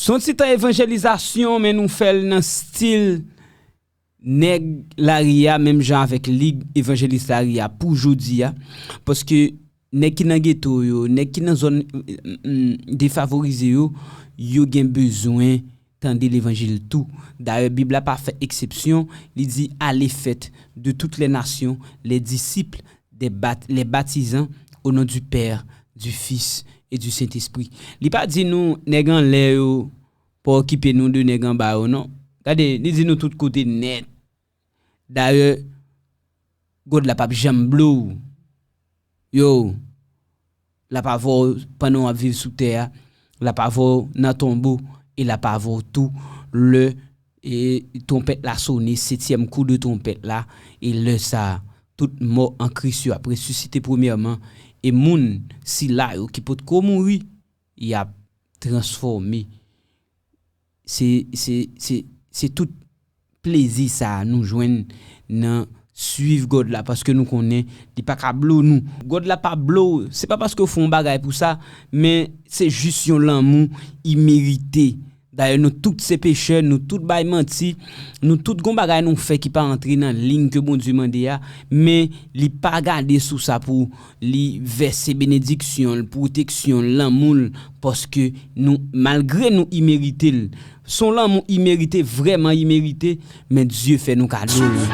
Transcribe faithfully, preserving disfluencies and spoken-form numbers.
Se yon ti tan evanjelizasyon, men nou fè l nan stil nèg lari a, menm jan avèk lig evanjelis lari a pou jodi a. Paske nèg ki nan geto yo, nèg ki nan zòn mm, defavorize yo, yo gen bezwen tande levanjil tou. Dayè, Bib la pa fè eksepsyon, li di, allez, faites de toutes les nations les disciples, des bat, les baptisants au nom du Père, du Fils et du Saint-Esprit. Li pa di nou, nèg anlè yo, pa okipe nou de nèg anba yo, non. Gade, li di nou tout kote nèt. Dayè, God la p ap janm blow. Yo, l ap avè w pandan w ap viv sou tè a, l ap avè w nan tonbo, e l ap avè w tou lè e, twonpèt la sone, setyèm kou de twonpèt la, e lè sa a, tout mò an Kris yo ap resisite premyèman, e moun sila yo ki potko mouri, y ap transfòme. Se, se, se, se tout plezi sa a nou jwenn nan swiv God la, paske nou konnen li pa ka blow nou. God la pa blow, se pa paske w fè yon bagay pou sa, men se jis yon lanmou imerite. Dayè, nou tout se pechè, nou tout bay manti, nou tout gon bagay nou fè ki pa antre nan liy ke Bondye mande a, men li pa gade sou sa pou li vèse benediksyon l, pwoteksyon l, lanmou l, paske nou, malgre nou imerite l, se yon lanmou imerite, vrèman imerite, men Dye fè nou kado l.